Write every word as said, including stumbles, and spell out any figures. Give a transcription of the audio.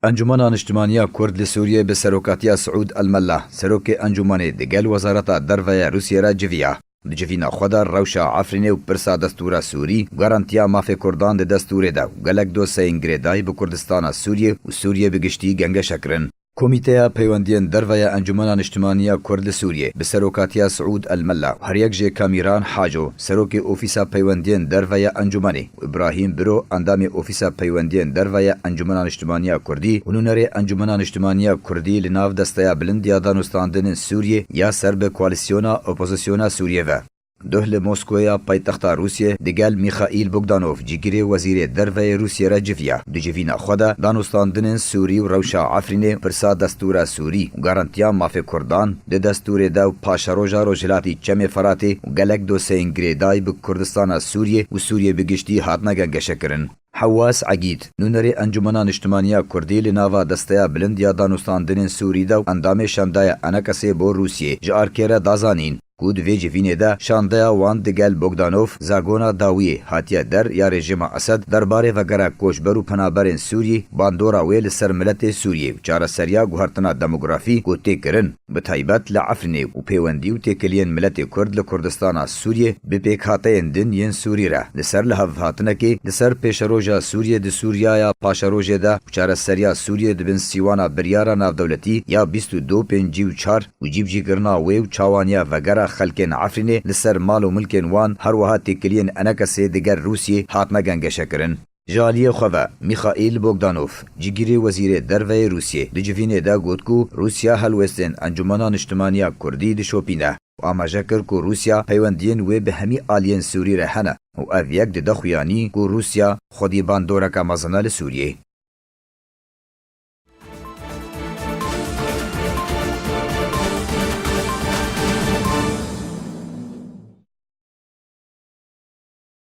Encûmena Niştimaniya Kurd li Sûriyê bi serokatiya Siûd El-Mella, serokê encûmenê, digel Wezareta Derve ya Rûsiyê re civiya. Di civîna xwe de rewşa Efrînê û pirsa destûra Sûrî û garantiya mafê Kurdan di destûrê de û gelek dosyeyên girêdayî bi Kurdistana Sûriyê û Sûriyê bi giştî gengeşe kirin. Komîteya Peywendiyên Derve ya Encûmena Niştimaniya Kurd li Sûriyê bi serokatiya Siûd El-Mella û her yek jê Kamîran Haco, serokê Ofîsa Peywendiyên Derve ya Encûmenê, û Îbrahîm Biro, endamê Ofîsa Peywendiyên Derve ya Encûmena Niştimaniya Kurdî û nûnerê Encûmena Niştimaniya Kurdî li nav Desteya Bilind ya Danûstandinên Sûriyê ya ser bi koalîsyona opozisyona Sûriyê ve. Duh li Moskoya paytexta Rûsiyê digel Mîxaîl Bogdanov, cîgirê Wezîrê Derve yê Rûsiyê re civiya. Di civîna xwe de danûstandinên Sûrî û rewşa Efrînê, pirsa destûra Sûrî û garantiya mafê Kurdan di destûrê de û paşeroja Rojhilatî Çemê Feratê û gelek dosyeyên girêdayî bi Kurdistana Sûriyê û Sûriyê bi giştî hatine gengeşekirin. Hewas Egîd, nûnerê Encûmena Niştimaniya Kurdî li nava Desteya Bilind ya Danûstandinên Sûrî de û endamê şandaya Enakesê bo Rûsiyê ji Arkê re da zanîn ku di vê civînê de şandeya wan digel Bogdanov, zagona dawiyê, hatiye der ya rejîma Esed derbarê vegera koçber û penaberên Sûrî, bandora wê li ser miletê Sûriyê û çareseriya guhertina demografî ku tê kirin, bi taybet li Efrînê û pêwendî û têkiliyên miletê Kurd li Kurdistana Sûriyê bi pêkhateyên din yên Sûrî re, li ser lihevhatinekê li ser pêşeroja Sûriyê di Sûriyaya paşerojê de û çareseriya Sûriyê di bin sîwana biryara navdewletî ya bîst û du pêncî û çar û cîbicîkirina wê û çawaniya vegera xelkên Efrînê li ser mal û milkên wan, her wiha têkiliyên Enakesê digel Rûsiyê hatine gengeşekirin. Ji aliyê xwe ve, Mîxaîl Bogdanov, cîgirê Wezîrê Derve yê Rûsiyê, di civînê de got ku Rûsya helwestên Encûmena Niştimaniya Kurdî dişopîne û amaje kir ku Rûsya peywendiyên wê bi hemî aliyên Sûrî re hene û ev yek dide xuyanî ku Rûsya xwedî bandoreke mezin e li Sûriyê.